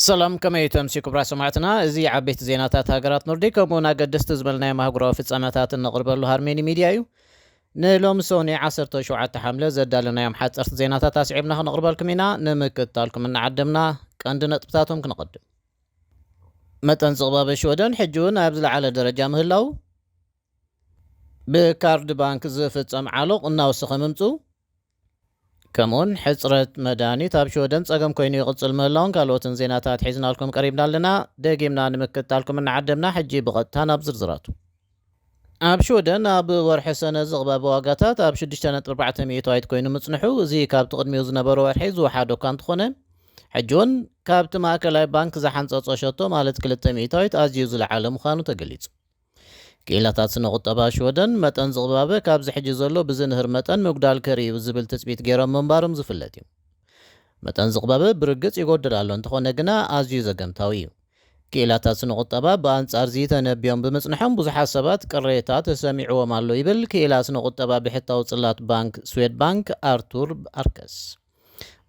ሰላም፣ ከመይ ተምሲ ክቡራት ሰማዕትና? እዚ ዓበይቲ ዜናታት ሃገራት ኖርዲክ ከምኡውን ኣገደስቲ ዝበልናዮም ኣህጉራዊ ፍጻመታት እነቕርበሉ ሃርሜኒ ሚድያ እዩ። ንሎሚ ሰውኒ ዓሰርተ ሸውዓተ ሓምለ ዘዳለናዮም ሓጸርቲ ዜናታት ኣስዒብና ክነቕርበልኩም ኢና። ንምክትታልኩም እናዓደምና ቀንዲ ነጥብታቶም ክንቐድም። መጠን ዝቕባበ ሽወደን ሕጂ እውን ኣብ ዝለዓለ ደረጃ ምህላው፣ ብካርድ ባንክ ዝፍጸም ዓሎቕ እናወሰኸ ምምጹ፣ ከምኡውን ሕጽረት መድሃኒት ኣብ ሽወደን ጸገም ኮይኑ ይቕጽል ምህላውን ካልኦትን ዜናታት ሒዝናልኩም ቀሪብና ኣለና። ደጊምና ንምክትታልኩም እናዓደምና ሕጂ ብቐጥታ ናብ ዝርዝራቱ። ኣብ ሽወደን ኣብ ወርሒ ሰነ ዝቕባበ ዋጋታት ኣብ ሽዱሽተ ነጥቢ ኣርባዕተ ሚእታዊት ኮይኑ ምጽንሑ፣ እዚ ካብቲ ቅድሚኡ ዝነበረ ወርሒ ዝወሓደ እኳ እንተኾነ፣ ሕጂ እውን ካብቲ ማእከላይ ባንክ ዝሓንጸጾ ሸቶ ማለት ክልተ ሚእታዊት ኣዝዩ ዝለዓለ ምዃኑ ተገሊጹ። ክኢላታት ስነ ቁጠባ ሽወደን መጠን ዝቕባበ ካብዚ ሕጂ ዘሎ ብዝንህር መጠን ምጉዳል ከርኢ እዩ ዝብል ትጽቢት ገይሮም ምንባሮም ዝፍለጥ እዩ። መጠን ዝቕባበ ብርግጽ ይጎድል ኣሎ፣ እንተኾነ ግና ኣዝዩ ዘገምታዊ እዩ። ክኢላታት ስነ ቁጠባ ብኣንጻር እዚ ተነቢዮም ብምጽንሖም ብዙሓት ሰባት ቅሬታ ተሰሚዕዎም ኣሎ ይብል ክኢላ ስነ ቁጠባ ብሕታዊ ጽላት ባንክ ስዌድ ባንክ ኣርቱር ኣርከስ።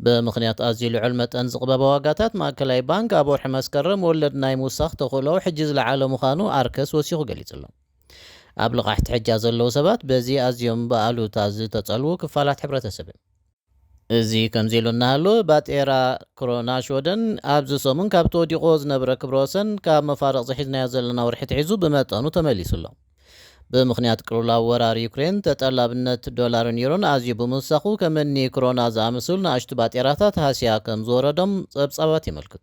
ብምኽንያት ኣዝዩ ልዑል መጠን ዝቕበበ ዋጋታት ማእከላይ ባንክ ኣብ ወርሒ መስከረም ወለድ ናይ ምውሳኽ ተኽእሎ ሕጂ ዝለዓለ ምዃኑ ኣርከስ ወሲኹ ገሊጹ ኣሎ። ኣብ ልቓሕ ትሕጃ ዘለዉ ሰባት በዚ ኣዝዮም ብኣሉታ ዝተጸልዉ ክፋላት ሕብረተሰብ እዮም። እዚ ከምዚ ኢሉ እናሃለወ ባጤራ ክሮና ሽወደን ኣብዚ ሰሙን ካብ ተወዲቑዎ ዝነበረ ክብረ ወሰን ካብ መፋርቕ ዝሒዝናዮ ዘለና ወርሒ ትሒዙ ብመጠኑ ተመሊሱ ኣሎ። ብምኽንያት ቅልውላው ወራር ዩክሬን ተጠላብነት ዶላርን ዩሮን ኣዝዩ ብምውሳኹ ከም እኒ ክሮና ዝኣመሰሉ ንኣሽቱ ባጤራታት ሃስያ ከም ዝወረዶም ጸብጻባት የመልክቱ።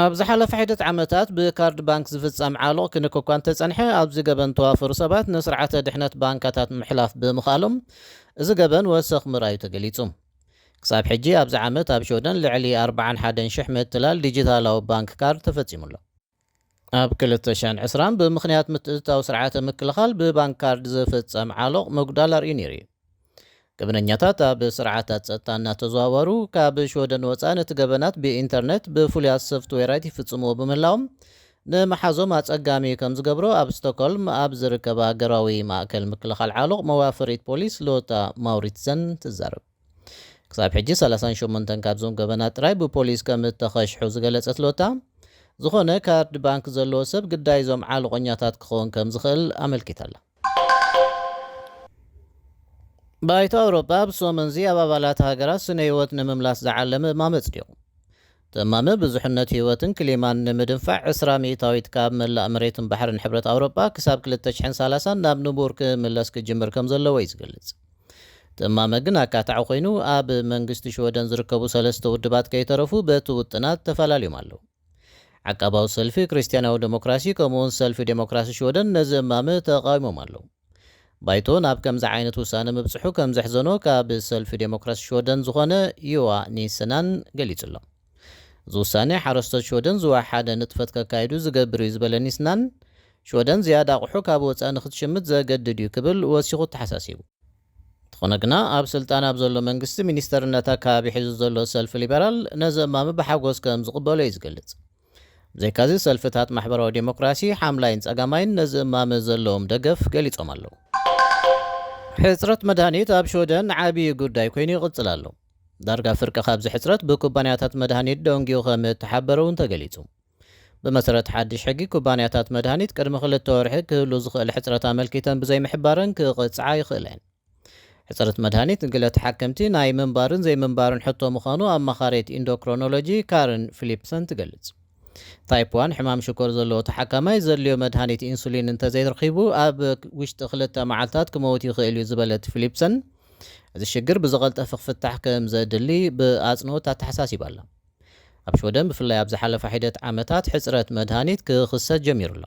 ኣብ ዝሓለፈ ሒደት ዓመታት ብካርድ ባንክ ዝፍጸም ዓሎቕ ክንክ እኳ እንተጸንሐ ኣብዚ ገበን ተዋፈሩ ሰባት ንስርዓተ ድሕነት ባንካታት ምሕላፍ ብምኽኣሎም እዚ ገበን ወሰኽ ምርኣዩ ተገሊጹ። ክሳብ ሕጂ ኣብዚ ዓመት ኣብ ሽወደን ልዕሊ ኣርባዓን ሓደን ሽሕ ምትላል ዲጂታላዊ ባንክ ካርድ ተፈጺሙ ኣሎ። ኣብ ክልተ ሽሕን ዕስራን ብምኽንያት ምትእትታው ስርዓተ ምክልኻል ብባንክ ካርድ ዝፍጸም ዓሎቕ ምጉዳል ኣርእዩ ነይሩ እዩ። ገበነኛታት ኣብ ስርዓታት ጸጥታ እናተዘዋወሩ ካብ ሽወደን ወጻኢ ነቲ ገበናት ብኢንተርነት ብፍሉያት ሶፍትዌራት ይፍጽምዎ ብምህላዎም ንመሓዞም ኣጸጋሚ ከም ዝገብሮ ኣብ ስቶክሆልም ኣብ ዝርከብ ሃገራዊ ማእከል ምክልኻል ዓሎቕ መዋፈሪት ፖሊስ ሎታ ማውሪትዘን ትዛረብ። ክሳብ ሕጂ ሰላሳን ሸሞንተን ካብዞም ገበናት ጥራይ ብፖሊስ ከም እተኸሽሑ ዝገለጸት ሎታ፣ ዝኾነ ካርድ ባንክ ዘለዎ ሰብ ግዳይ እዞም ዓለቆኛታት ክኸውን ከም ዝኽእል ኣመልኪታ ኣላ። ባይቶ ኣውሮጳ ኣብ ሰሙንዚ ኣብ ኣባላት ሃገራት ስነ ህይወት ንምምላስ ዝዓለመ እማመ ኣጽዲቑ። እቲ እማመ ብዙሕነት ህይወትን ክሊማን ንምድንፋዕ ዕስራ ሚእታዊት ካብ መላእ መሬትን ባሕርን ሕብረት ኣውሮጳ ክሳብ ክልተ ሽሕን ሰላሳን ናብ ንቡር ክምለስ ክጅምር ከም ዘለዎ እዩ ዝገልጽ። እቲ እማመ ግን ኣካታዒ ኮይኑ ኣብ መንግስቲ ሽወደን ዝርከቡ ሰለስተ ውድባት ከይተረፉ በቲ ውጥናት ተፈላልዮም ኣለዉ። ዓቃባዊ ሰልፊ ክርስትያናዊ ዴሞክራሲ ከምኡውን ሰልፊ ዴሞክራሲ ሽወደን ነዚ እማመ ተቓዊሞም ኣለዉ። ባይቶ ናብ ከምዚ ዓይነት ውሳነ ምብጽሑ ከም ዘሕዘኖ ካብ ሰልፊ ዴሞክራሲ ሽወደን ዝኾነ ዮዋ ኒስናን ገሊጹ ኣሎ። እዚ ውሳነ ሓረስቶት ሽወደን ዝወሓደ ንጥፈት ከካይዱ ዝገብር እዩ ዝበለ ኒስናን፣ ሽወደን ዝያዳ ኣቑሑ ካብ ወጻኢ ንክትሽምት ዘገድድ እዩ ክብል ወሲኹ ተሓሳሲቡ። እንተኾነ ግና ኣብ ስልጣን ኣብ ዘሎ መንግስቲ ሚኒስተርነት ኣካባቢ ሒዙ ዘሎ ሰልፊ ሊበራል ነዚ እማመ ብሓጎስ ከም ዝቕበሎ እዩ ዝገልጽ። ብዘይካዚ ሰልፍታት ማሕበራዊ ዴሞክራሲ ሓምላይን ጸጋማይን ነዚ እማመ ዘለዎም ደገፍ ገሊጾም ኣለዉ። ሕጽረት መድሃኒት ኣብ ሽወደን ዓብዪ ጉዳይ ኮይኑ ይቕጽል ኣሎ። ዳርጋ ፍርቂ ካብዚ ሕጽረት ብኩባንያታት መድሃኒት ደንጊዩ ከም እተሓበረ እውን ተገሊጹ። ብመሰረት ሓድሽ ሕጊ ኩባንያታት መድሃኒት ቅድሚ ክልተ ወርሒ ክህሉ ዝኽእል ሕጽረት ኣመልኪተን ብዘይምሕባረን ክቕጽዓ ይኽእላ እየን። ሕጽረት መድሃኒት ንግለ ተሓከምቲ ናይ ምንባርን ዘይምንባርን ሕቶ ምዃኑ ኣማኻሪት ኢንዶክሮኖሎጂ ካርን ፊሊፕሰን ትገልጽ። ታይፕ ዋን ሕማም ሽኮር ዘለዎ ተሓካማይ ዘድልዮ መድሃኒት ኢንሱሊን እንተዘይረኺቡ ኣብ ውሽጢ ክልተ መዓልታት ክመውት ይኽእል እዩ ዝበለት ፊሊፕሰን፣ እዚ ሽግር ብዝቐልጠፈ ክፍታሕ ከም ዘድሊ ብኣጽንኦት ኣተሓሳሲባ ኣላ። ኣብ ሽወደን ብፍላይ ኣብ ዝሓለፋ ሒደት ዓመታት ሕጽረት መድሃኒት ክኽሰት ጀሚሩ ኣሎ።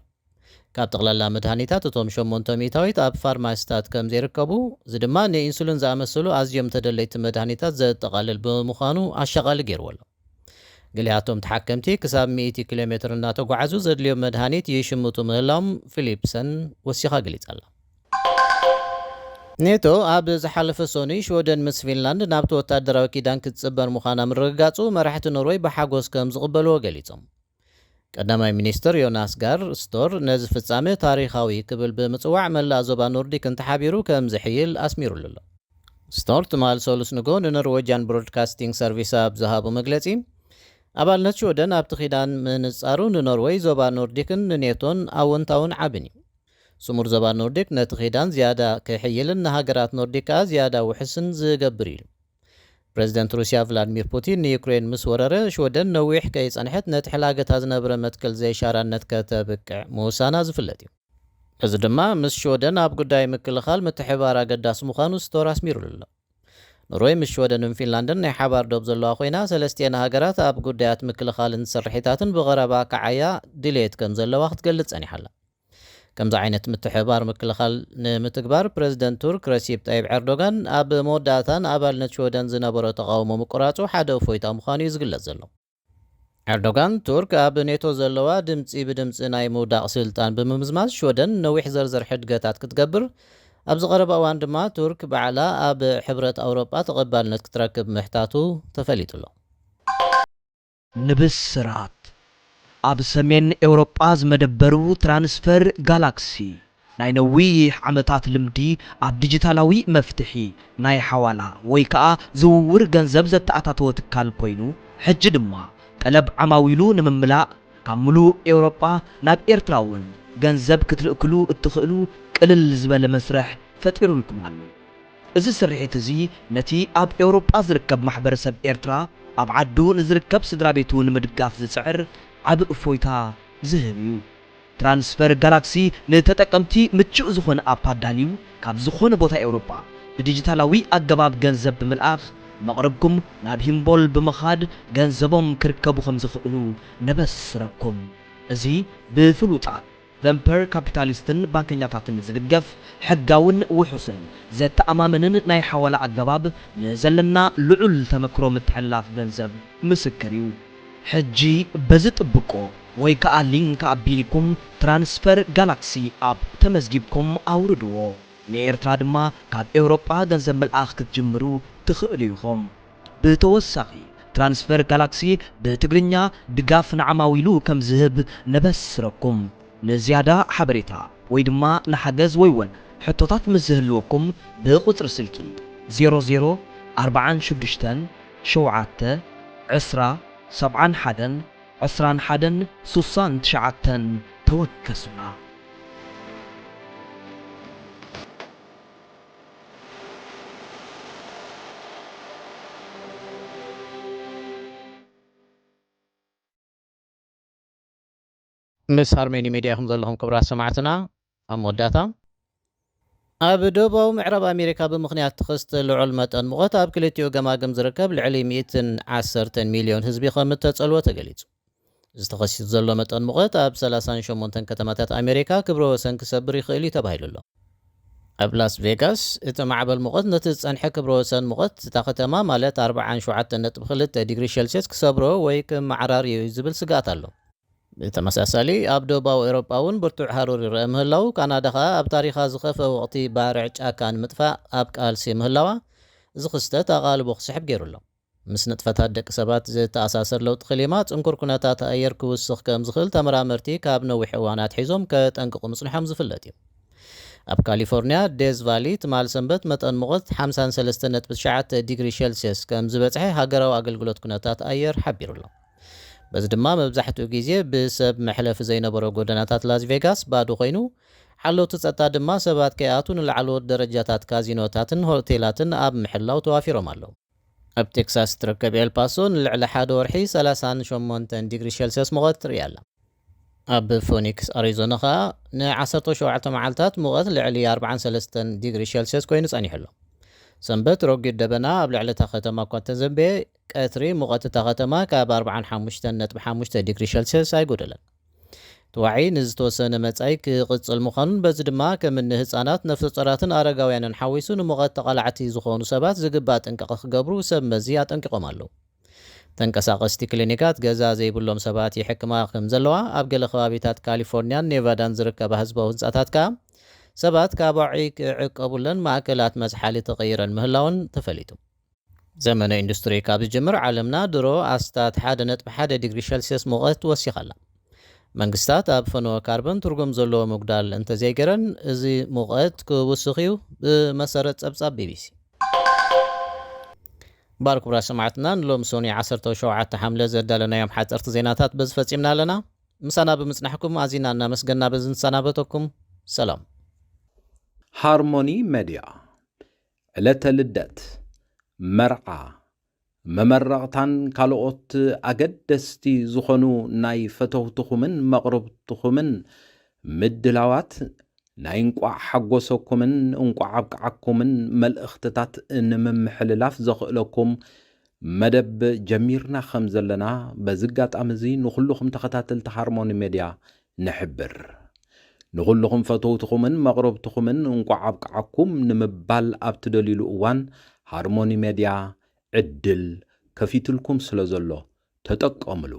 ካብ ጠቕላላ መድሃኒታት እቶም ሸሞንተ ሚእታዊት ኣብ ፋርማሲታት ከም ዘይርከቡ፣ እዚ ድማ ንኢንሱሊን ዝኣመሰሉ ኣዝዮም ተደለይቲ መድሃኒታት ዘጠቓልል ብምዃኑ ኣሻቓሊ ገይርዎ ኣሎ። ገሊኣቶም ተሓከምቲ ክሳብ ሚእቲ ኪሎ ሜትር እናተጓዓዙ ዘድልዮም መድሃኒት ይሽምቱ ምህላዎም ፊሊፕሰን ወሲኻ ገሊጻ ኣላ። ኔቶ ኣብ ዝሓለፈ ሰኑይ ሽወደን ምስ ፊንላንድ ናብቲ ወታደራዊ ኪዳን ክትጽበር ምዃና ምርግጋጹ መራሕቲ ኖርወይ ብሓጎስ ከም ዝቕበልዎ ገሊጾም። ቀዳማይ ሚኒስትር ዮናስ ጋር ስቶር ነዚ ፍጻመ ታሪኻዊ ክብል ብምጽዋዕ መላእ ዞባ ኖርዲክ እንተሓቢሩ ከም ዝሕይል ኣስሚሩሉ ኣሎ። ስቶር ትማል ሰሉስ ንግሆ ንኖርዌጅያን ብሮድካስቲንግ ሰርቪስ ኣብ ዝሃቦ መግለጺ፣ ኣባልነት ሽወደን ኣብቲ ኪዳን ምንጻሩ ንኖርወይ፣ ዞባ ኖርዲክን ንኔቶን ኣወንታውን ዓብን እዩ። ስሙር ዞባ ኖርዲክ ነቲ ኪዳን ዝያዳ ክሕይልን ንሃገራት ኖርዲክ ከኣ ዝያዳ ውሑስን ዝገብር እዩ። ፕረዚደንት ሩስያ ቭላድሚር ፑቲን ንዩክሬን ምስ ወረረ፣ ሽወደን ነዊሕ ከይጸንሐት ነቲ ሕላገታ ዝነበረ መትከል ዘይሻራነት ከተብቅዕ ምውሳና ዝፍለጥ እዩ። እዚ ድማ ምስ ሽወደን ኣብ ጉዳይ ምክልኻል ምትሕብባር ኣገዳሲ ምዃኑ ስቶር ኣስሚሩሉ ኣሎ። ኖርወይ ምስ ሽወደንን ፊንላንድን ናይ ሓባር ዶብ ዘለዋ ኮይና፣ ሰለስቲኤን ሃገራት ኣብ ጉዳያት ምክልኻልን ስርሒታትን ብቐረባ ክዓያ ድሌት ከም ዘለዋ ክትገልጽ ጸኒሓ ኣላ። ከምዚ ዓይነት ምትሕብባር ምክልኻል ንምትግባር፣ ፕረዚደንት ቱርክ ረሲፕ ጣይብ ኤርዶጋን ኣብ መወዳእታ ንኣባልነት ሽወደን ዝነበሮ ተቓውሞ ምቁራጹ ሓደ እፎይታ ምዃኑ እዩ ዝግለጽ ዘሎ። ኤርዶጋን፣ ቱርክ ኣብ ኔቶ ዘለዋ ድምጺ ብድምጺ ናይ ምውዳቕ ስልጣን ብምምዝማዝ፣ ሽወደን ነዊሕ ዝርዝር ሕድገታት ክትገብር፣ ኣብዚ ቀረባ እዋን ድማ ቱርክ ባዕላ ኣብ ሕብረት ኣውሮጳ ተቐባልነት ክትረክብ ምሕታቱ ተፈሊጡ ኣሎ። ንብስራት! ኣብ ሰሜን ኤውሮጳ ዝመደበሩ ትራንስፈር ጋላክሲ፣ ናይ ነዊሕ ዓመታት ልምዲ ኣብ ዲጂታላዊ መፍትሒ ናይ ሓዋላ ወይ ከኣ ዝውውር ገንዘብ ዘተኣታተወ ትካል ኮይኑ፣ ሕጂ ድማ ጠለብ ዓማዊሉ ንምምላእ ካብ ምሉእ ኤውሮጳ ናብ ኤርትራ እውን ገንዘብ ክትልእክሉ እትኽእሉ ቅልል ዝበለ መስርሕ ፈጢሩልኩም ኣሎ። እዚ ስርሒት እዚ ነቲ ኣብ ኤውሮጳ ዝርከብ ማሕበረሰብ ኤርትራ ኣብ ዓዱ ንዝርከብ ስድራ ቤቱ ንምድጋፍ ዝጽዕር ዓቢ እፎይታ ዝህብ እዩ። ትራንስፈር ጋላክሲ ንተጠቀምቲ ምቹእ ዝኾነ ኣፕ ኣዳልዩ፣ ካብ ዝኾነ ቦታ ኤውሮጳ ብዲጂታላዊ ኣገባብ ገንዘብ ብምልኣኽ፣ መቕርብኩም ናብ ሂምቦል ብምኻድ ገንዘቦም ክርከቡ ከም ዝኽእሉ ነበስረኩም። እዚ ብፍሉጣት ቨምፐር ካፒታሊስትን ባንከኛታትን ዝድገፍ ሕጋውን ውሑስን ዘተኣማምንን ናይ ሓዋላ ኣገባብ ንዘለና ልዑል ተመክሮ ምትሕልላፍ ገንዘብ ምስክር እዩ። ሕጂ በዚ ጥብቆ ወይ ከኣ ሊንክ ኣቢልኩም ትራንስፈር ጋላክሲ ኣፕ ተመዝጊብኩም ኣውርድዎ። ንኤርትራ ድማ ካብ ኤውሮጳ ገንዘብ ምልኣኽ ክትጅምሩ ትኽእሉ ኢኹም። ብተወሳኺ ትራንስፈር ጋላክሲ ብትግርኛ ድጋፍ ንዓማዊሉ ከም ዝህብ ነበስረኩም። ንዝያዳ ሓበሬታ ወይ ድማ ንሓገዝ ወይ እውን ሕቶታት ምስ ዝህልወኩም ብቁጽሪ ስልኪ ዜሮ ዜሮ ኣርባዓን ሽዱሽተን ሸውዓተ ዕስራ ሰብዓን ሓደን ዕስራን ሓደን ሱሳን ትሽዓተን ተወከሱና። ምስ ሃርሜኒ ሜድያ ኢኹም ዘለኹም ክቡራት ሰማዕትና። ኣብ መወዳእታ፣ ኣብ ደቡባዊ ምዕራብ ኣሜሪካ ብምኽንያት ትኽስቲ ልዑል መጠን ሙቐት ኣብ ክልቲኡ ገማግም ዝርከብ ልዕሊ ሚእትን ዓሰርተን ሚልዮን ህዝቢ ከም እተጸልወ ተገሊጹ። እዚ ተኸሲቱ ዘሎ መጠን ሙቐት ኣብ ሰላሳን ሸሞንተን ከተማታት ኣሜሪካ ክብረ ወሰን ክሰብር ይኽእል እዩ ተባሂሉ ኣሎ። ኣብ ላስ ቬጋስ እቲ ማዕበል ሙቐት ነቲ ዝጸንሐ ክብረ ወሰን ሙቐት እታ ከተማ ማለት ኣርብዓን ሸውዓተን ነጥቢ ክልተ ዲግሪ ሴልስየስ ክሰብሮ ወይ ክመዓራርዮ እዩ ዝብል ስግኣት ኣሎ። ብተመሳሳሊ ኣብ ደቡባዊ ኤውሮጳ እውን ብርቱዕ ሃሩር ይረአ ምህላው፣ ካናዳ ከኣ ኣብ ታሪኻ ዝኸፍአ ወቕቲ ባርዕ ጫካ ንምጥፋእ ኣብ ቃልሲ ምህላዋ እዚ ክስተት ኣቓልቦ ክስሕብ ገይሩ ኣሎ። ምስ ንጥፈታት ደቂ ሰባት ዝተኣሳሰር ለውጢ ክሊማ ጽንኩር ኩነታት ኣየር ክውስኽ ከም ዝኽእል ተመራመርቲ ካብ ነዊሕ እዋን ኣትሒዞም ከጠንቅቑ ምጽንሖም ዝፍለጥ እዩ። ኣብ ካሊፎርንያ ዴዝ ቫሊ ትማል ሰንበት መጠን ሙቐት ሓምሳን ሰለስተን ነጥቢ ትሽዓተ ዲግሪ ሴልስየስ ከም ዝበጽሐ ሃገራዊ ኣገልግሎት ኩነታት ኣየር ሓቢሩ ኣሎ። በዚ ድማ መብዛሕትኡ ግዜ ብሰብ መሕለፊ ዘይነበሮ ጎደናታት ላስ ቬጋስ ባዶ ኮይኑ፣ ሓለውቲ ጸጥታ ድማ ሰባት ከይኣትዉ ንላዕለዎት ደረጃታት ካዚኖታትን ሆቴላትን ኣብ ምሕላው ተዋፊሮም ኣለዉ። ኣብ ቴክሳስ እትርከብ ኤልፓሶ ንልዕሊ ሓደ ወርሒ ሰላሳን ሸሞንተን ዲግሪ ሴልስየስ ሙቐት ትርኢ ኣላ። ኣብ ፎኒክስ ኣሪዞና ከኣ ን ዓሰርተ ሸውዓተ መዓልታት ሙቐት ልዕሊ ኣርባዓን ሰለስተን ዲግሪ ሴልስየስ ኮይኑ ጸኒሑ ኣሎ። ሰንበት ረጒድ ደበና ኣብ ልዕሊ እታ ከተማ እኳ እንተዘንበየ፣ ቀትሪ ሙቐት እታ ከተማ ካብ ኣርባዓን ሓሙሽተን ነጥቢ ሓሙሽተ ዲግሪ ሴልስየስ ኣይጎደለን። እቲ ዋዒ ንዝተወሰነ መጻኢ ክቕጽል ምዃኑን በዚ ድማ ከም እኒ ህጻናት፣ ነፍሰ ጾራትን ኣረጋውያንን ሓዊሱ ንሙቐት ተቓላዕቲ ዝኾኑ ሰባት ዝግባእ ጥንቃቐ ክገብሩ ሰብ መዚ ኣጠንቂቖም ኣለዉ። ተንቀሳቐስቲ ክሊኒካት ገዛ ዘይብሎም ሰባት ይሕክማ ከም ዘለዋ፣ ኣብ ገለ ከባቢታት ካሊፎርንያን ኔቫዳን ዝርከባ ህዝባዊ ህንጻታት ከኣ ሰባት ካብ ዋዒ ክዕቀቡለን ማእከላት መዝሓሊ ተቐይረን ምህላወን ተፈሊጡ። ዘመነ ኢንዱስትሪ ካብ ዝጅምር ዓለምና ድሮ ኣስታት ሓደ ነጥቢ ሓደ ዲግሪ ሸልስየስ ሙቐት ወሲኻ ኣላ። መንግስታት ኣብ ፈነወ ካርበን ትርጉም ዘለዎ ምጉዳል እንተዘይገረን እዚ ሙቐት ክውስኽ እዩ፣ ብመሰረት ጸብጻብ ቢቢሲ። ባር ክቡራት ሰማዕትና፣ ንሎም ሶኒ ዓሰርተ ሸውዓተ ሓምለ ዘዳለናዮም ሓፀርቲ ዜናታት በዚ ፈፂምና ኣለና። ምሳና ብምፅናሕኩም ኣዚና እናመስገና በዚ ንሰናበተኩም። ሰላም። ሃርሞኒ መድያ፣ ዕለተ ልደት፣ መርዓ፣ መመረቕታን ካልኦት ኣገደስቲ ዝኾኑ ናይ ፈተውትኹምን መቕርብትኹምን ምድላዋት ናይ እንቋዕ ሓጎሰኩምን እንቋዕ ኣብቅዓኩምን መልእኽትታት ንምምሕልላፍ ዘኽእለኩም መደብ ጀሚርና ከም ዘለና በዚ ኣጋጣሚ እዚ ንኹልኹም ተኸታተልቲ ሃርሞኒ ሜድያ ንሕብር። ንኹልኹም ፈተውትኹምን መቕርብትኹምን እንቋዕ ኣብቅዓኩም ንምባል ኣብ ትደልዩሉ እዋን ሃርሞኒ ሜድያ ዕድል ከፊትልኩም ስለ ዘሎ ተጠቀምሉ።